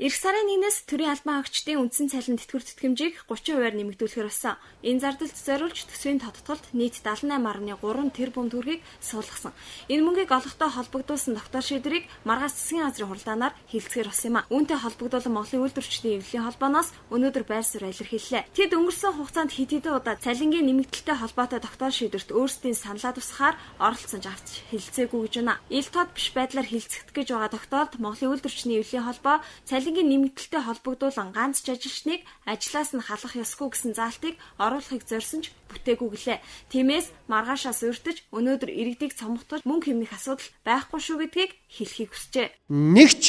Ирэх сарын 1-ээс төрийн албан хаагчдын үндсэн цалин тэтгэвэр тэтгэмжийг 30%-аар нэмэгдүүлэхээр болсон. Энэ зардалд зориулж төсвийн тодотголд нийт 78.3 тэрбум төгрөгийг суулгасан. Энэ мөнгийг олохтой холбогдуулсан тогтоол шийдвэрийг маргааш засгийн газрын хуралдаанаар хэлэлцэхээр болсон юм а. Үүнтэй холбогдуулан Монголын үйлдвэрчдийн эвлэлийн холбооноос өнөөдөр байр суурь илэрхийллээ. Тэд өнгөрсөн хугацаанд хэд хэдэн удаа цалингийн нэмэгдэлтэй холбоотой тогтоол шийдвэрт өөрсдийн саналаа тусахаар оролцсон ч авч хэлэлцээгүй гэж байна. Ил тод биш байдлаар хэлэлцэх гэж байгаа тогтоолд Монголын үйлдвэрчдийн эвлэлийн холбоо цалингийн нэмэгдэлтэй холбогдуулан ганц ч ажилчныг ажлаас нь халах ёсгүй гэсэн заалтыг оруулахыг зорьсон ч бүтээгүй гэлээ. Тиймээс маргаашаас урьдчилж өнөөдөр иргэдийг цомготгож мөнгө хэмнэх асуудал байхгүй шүү гэдгийг хэлэхийг хүсжээ. Нэгч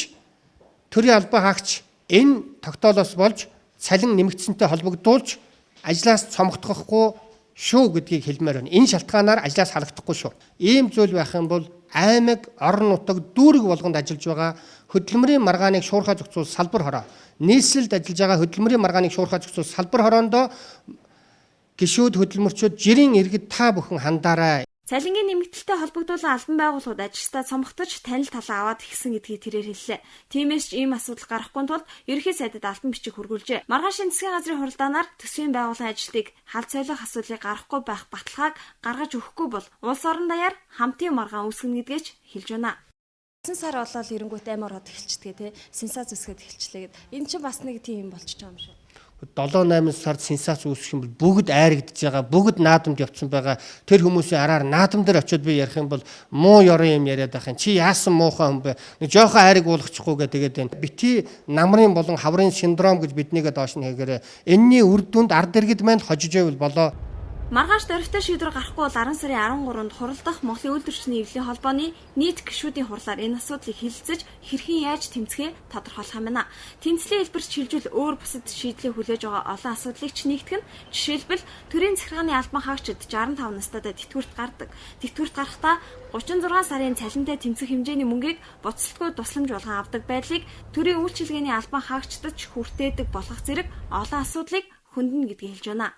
төрийн албан хаагч энэ тогтоолоос болж цалин нэмэгдсэнтэй холбогдуулж ажлаас цомготгохгүй шүү гэдгийг хэлмээр байна. Энэ шалтгаанаар ажлаас халагдахгүй шүү. Ийм зүйл байх юм бол аймаг, орон нутаг, дүүрэг болгонд ажиллаж байгаа хөдөлмөрийн маргааныг шуурхай зохицуул салбар хороо, нийслэлд ажиллаж байгаа хөдөлмөрийн маргааныг шуурхай зохицуул салбар хороондоо гишүүд хөдөлмөрчүүд жирийн иргэд та бүхэн хандаарай. Цалингийн нэмэгдэлтэй холбогдуулан албан байгууллагууд ажилчдаа цомготож танил талаа аваад ихсэн гэдгийг тэрээр хэллээ. Тиймээс ч ийм асуудал гарахгүй тулд ерөнхий сайдад албан бичиг хүргүүлжээ. Маргаашийн засгийн газрын хуралдаанаар төсвийн байгууллагын ажилтныг хал цойлох асуудлыг гаргахгүй байх баталгааг гаргаж өгөхгүй бол улс орон даяар хамтын маргаан үүсгэнэ гэдгээ ч хэлж байна. 9 сар болоод эренгүүт аймаар хот эхэлчихдэг те, сенсац үүсгээд эхэлчлээ гэд. Энэ чинь бас нэг тийм юм болчихж байгаа юм шиг. 7 8 сард сенсац үүсэх юм бол бүгд айрагдж байгаа, бүгд наадамд явцсан байгаа. Тэр хүмүүсийн араар наадам дээр очиод би ярих юм бол муу ёрон юм яриад байх юм. Чи яасан муухай хүн бэ? Нэг жоохон айраг уулгачихгүй гэ тэгээд байна. Бити намрын болон хаврын синдром гэж биднийгээ доош нь хийгээрэй. Энийний үр дүнд ард иргэд маань хожиж байвал болоо. Маргааш дөрвтэй шийдвэр гарахгүй бол 10 сарын 13-нд хуралдах Монголын үйлдвэрчдийн эвлэлийн холбооны нийт гишүүдийн хурлаар энэ асуудлыг хэлэлцэж хэрхэн яаж тэмцэхээ тодорхойлох юм байна. Тэмцлийн хэлбэрт шилжүүл өөр бусад шийдлийг хүлээж байгаа олон асуудлыг ч нэгтгэн. Жишээлбэл, төрийн захиргааны албан хаагчид 65 настайдаа тэтгэврт гардаг. Тэтгэврт гарахдаа 36 сарын цалинтай тэмцэх хэмжээний мөнгийг буцалтгүй тусламж болгон авдаг байдлыг төрийн үйлчилгээний албан хаагчдад ч хүртээдэг болох зэрэг олон асуудлыг хөндөнө гэдгийг хэлж байна.